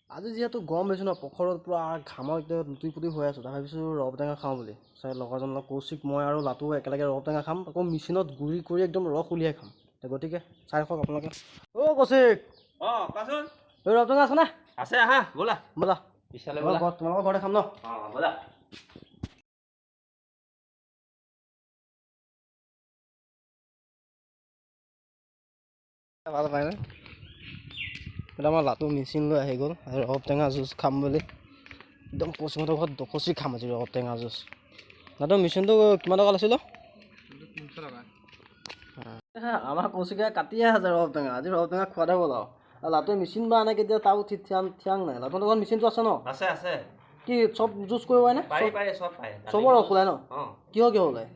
আজি যিহেতু গৰম বেছি ন, পখৰত পূৰা ঘামত একদম লুতুৰি পুতুৰি হৈ আছোঁ। ভাবিছোঁ ৰবাব টেঙা খাওঁ বুলি। চাই লগৰজনৰ লগত কৌশিক, মই আৰু লাটু একেলগে ৰবাব টেঙা খাম। আকৌ মেচিনত গুড়ি কৰি একদম ৰস উলিয়াই খাম। গতিকে চাই থাকক আপোনালোকে। অ' কৌশিক, অঁ কোৱাচোন, এই ৰবাব টেঙা আছেনে? আছে, আহা ব'লা। ব'লা। পিছালে ব'লা। তোমালোকৰ ঘৰতে খাম ন? অঁ ব'লা। ভাল পায়নে? এতিয়া আমাৰ লাটু মেচিন লৈ আহি গ'ল আৰু ৰবাব টেঙা জুচ খাম বুলি। একদম কৌশিকহঁতৰ ঘৰত দকচি খাম আজি ৰবাব টেঙা জুচ। লাটু, মেচিনটো কিমান টকা লৈছিলে? 300 টকা। আমাৰ কৌশিকে কাটিয়ে আছে ৰবাব টেঙা। আজি ৰবাব টেঙা খোৱাতে গ'ল আৰু। আৰু লাটুৱে মেচিন বা আনে কেতিয়া তাৰো ঠিক থিৰাং নাই। লাটুহঁতৰ ঘৰত মেচিনটো আছে ন? আছে আছে। কি চব জুচ কৰিব পাৰেনে? পাৰি পাৰি, চব পাৰে। চবৰ ৰস ওলায় ন? অঁ। কিহৰ কিহৰ ওলায়?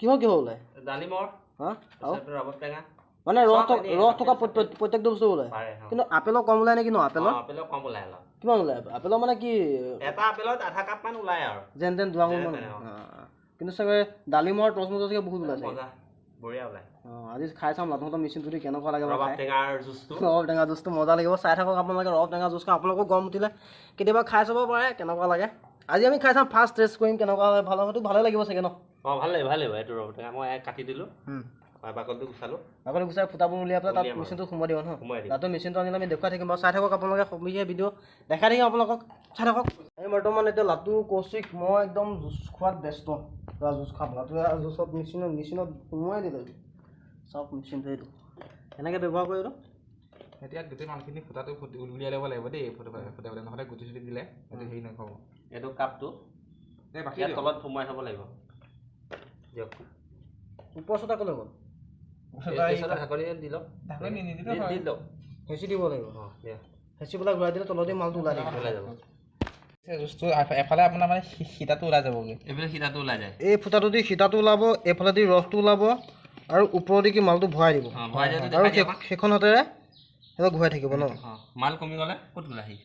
কিহৰ কিহৰ ওলায়? ডালিমৰ। হা, আৰু ৰবাব টেঙা। মানে ৰস ৰস থকা প্ৰত্যেকটো বস্তু ওলায়। পাৰে। কিন্তু আপেলৰ কম ওলায় নেকি ন? আপেলৰ আপেলৰ কম ওলায় অলপ। কিমান ওলায় আপেলৰ? মানে কি এটা আপেলত আধা কাপ মান ওলায় আৰু যেন তেন দুআঙুল মান। কিন্তু চাগে ডালিমৰ তৰমুজৰ চাগে বহুত ওলায় চাগে। বঢ়িয়া ওলায়। অঁ, আজি খাই চাম লাটুহঁতৰ মেচিনটো দি কেনেকুৱা লাগে। ৰবাব টেঙাৰ জুচটো। ৰবাব টেঙা জুচটো মজা লাগিব। চাই থাকক আপোনালোকে ৰবাব টেঙা জুচ খাওঁ। আপোনালোকো গৰম উঠিলে কেতিয়াবা খাই চাব পাৰে কেনেকুৱা লাগে। আজি আমি খাই চাম, ফাৰ্ষ্ট টেষ্ট কৰিম কেনেকুৱা হয়। ভাল হয়তো ভালে লাগিব চাগে ন? অঁ ভাল লাগিব, ভাল লাগিব। এইটো ৰবাব টেঙা মই কাটি দিলোঁ, বাকলিটো গুচালোঁ। বাকলি গুচাই ফুটাবোৰ উলিয়াই পেলাই তাত মেচিনটো সোমোৱাই দিব ন? তাতো মেচিনটো আনিলে আমি দেখুৱাই থাকিম বাৰু। চাই থাকক আপোনালোকে, সবিশেষ ভিডিঅ' দেখাই থাকিম আপোনালোকক, চাই থাকক। আমি বৰ্তমান এতিয়া লাটু, কৌশিক, মই একদম জুচ খোৱাত ব্যস্ত। পূৰা জুচ খাম। লাটুৱে জুচত মেচিনত সোমোৱাই দিলে। চাওক মেচিনটো এইটো কেনেকৈ ব্যৱহাৰ কৰি এইটো। এতিয়া গোটেই মালখিনি ফুটাটো উলিয়াই ল'ব লাগিব দেই, ফুটাবলৈ, নহ'লে গুটি চুটি দিলে এইটো হেৰি নহ'ব। এইটো কাপটো ইয়াত তলত সোমাই থ'ব লাগিব। দিয়ক। ওপৰ চটা ক'লৈ গ'ল? ঢাকনি দি লওক। ঢাকনি নিদিলেও দি লওক। হেঁচি দিব লাগিব। অঁ দিয়া। হেঁচি পেলাই ঘূৰাই দিলে তলদি মালটো ওলাই থাকিব। ওলাই যাব জুচটো। এফালে আপোনাৰ মানে সীতাটো ওলাই যাবগৈ। এইফালে সীতাটো ওলাই যায়। এই ফুটাটো দি সীতাটো ওলাব, এইফালে দি ৰসটো ওলাব আৰু ওপৰেদি কি মালটো ভৰাই দিব। আৰু সেইখন হাতেৰে সেইটো ঘূৰাই থাকিব ন? মাল কমি গ'লে ক'ত গ'ল আহি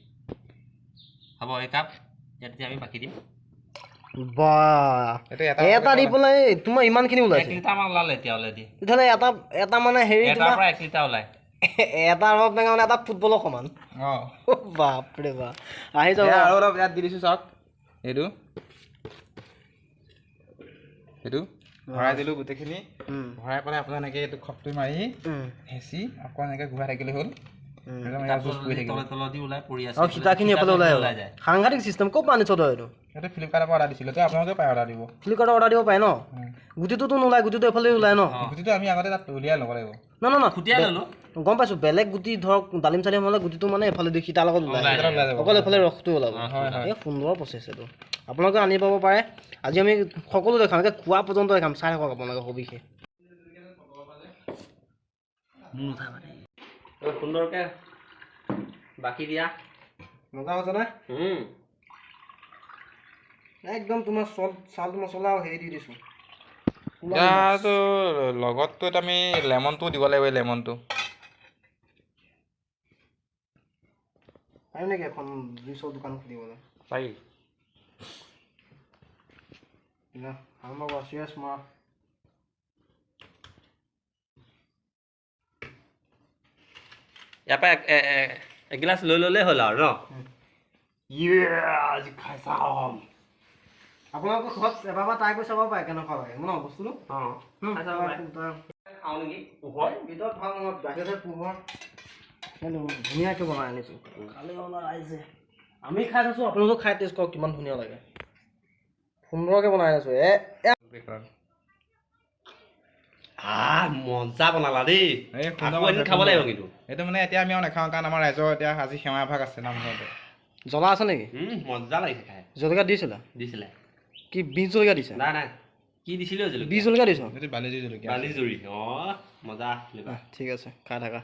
হ'ব। এই কাপ ইয়াত এতিয়া আমি বাকি দিম। বা, এটা দি পেলাই তোমাৰ ইমানখিনি ওলাইছে। 1 লিটাৰ মান ওলালে এতিয়া অলৰেডি। তেতিয়াহ'লে এটা এটা মানে হেৰি এটাৰ পৰা 1 লিটাৰ ওলায়। এটা ৰবাব টেঙা মানে এটা ফুটবলৰ সমান। অঁ বাপৰে বাপ। আহি যাব। আৰু অলপ ইয়াত দি দিছোঁ চাওক। এইটো এইটো ভৰাই দিলোঁ গোটেইখিনি। ভৰাই পেলাই আপোনাৰ এনেকৈ এইটো খপটো মাৰি হেঁচি আকৌ এনেকৈ ঘূৰাই থাকিলে হ'ল। সীতাখিনি এফালে ওলাই যায়। সাংঘাতিক চিষ্টেম। ক'ৰ পৰা আনিছ তই এইটো? এইটো ফ্লিপকাৰ্টৰ পৰা অৰ্ডাৰ দিছিলোঁ। তো আপোনালোকে পাই অৰ্ডাৰ দিব। ফ্লিপকাৰ্টৰ অৰ্ডাৰ দিব পাৰে ন? গুটিটোতো নোলায়, গুটিটো এইফালে ওলায় ন? গুটিটো আমি আগতে তাত উলিয়াই ল'ব লাগিব। ন ন ন, ফুটিয়াই ল'লোঁ। গম পাইছোঁ। বেলেগ গুটি ধৰক ডালিম চালিম হ'লে গুটিটো মানে এইফালে দি সীতাৰ লগত ওলায়, অকল এইফালে ৰসটো ওলাব। এই সুন্দৰ প্ৰচেছ এইটো। আপোনালোকে আনি পাব পাৰে। আজি আমি সকলো দেখাম, একে খোৱা পৰ্যন্ত দেখাম। চাই থাকক আপোনালোকে সবিশেষ। সুন্দৰকৈ বাকি দিয়া। মজা হৈছে নে? একদম তোমাৰ চব চাল মছলা হেৰি দি দিছোঁ। এতিয়াতো লগততো আমি লেমনটো দিব লাগিব। এই লেমনটো পাৰিম নেকি এখন জুইচৰ দোকান খুলিবলৈ? পাৰি। আৰম্ভ কৰা, চিৰিয়াছ মাৰা। ইয়াৰ পৰা এগিলাচ লৈ ল'লেই হ'ল আৰু ন? আজি খাই চাম। আপোনালোকৰ ঘৰত এবাৰ ট্ৰাই কৰি চাব পাৰে কেনেকুৱা লাগে ন বস্তুটো। অঁ খাওঁ নেকি? পোহৰ ভিতৰত ভাল নহয়, বাহিৰতে পোহৰ। ধুনীয়াকৈ বনাই আনিছোঁ। খালে হ'ল ৰাইজে। আমি খাই চাইছোঁ, আপোনালোকেও খাই টেষ্ট কৰক কিমান ধুনীয়া লাগে। সুন্দৰকৈ বনাই আনিছোঁ। মজা বনালা দেই। খাব লাগিব কিন্তু এইটো মানে এতিয়া আমি আৰু নাখাওঁ, কাৰণ আমাৰ ৰাইজৰ এতিয়া আজি সেৱা এভাগ আছে নামঘৰতে। জ্বলা আছে নেকি? মজা লাগিছে খাই। জলকীয়া দিছিলা? দিছিলে। কি 20 জলকীয়া দিছে? নাই নাই, কি দিছিলে? 20 জলকীয়া দিছ? এইটো বালিজুৰি জলকীয়া। বালিজুৰি। অঁ মজা। ঠিক আছে, খাই থাকা।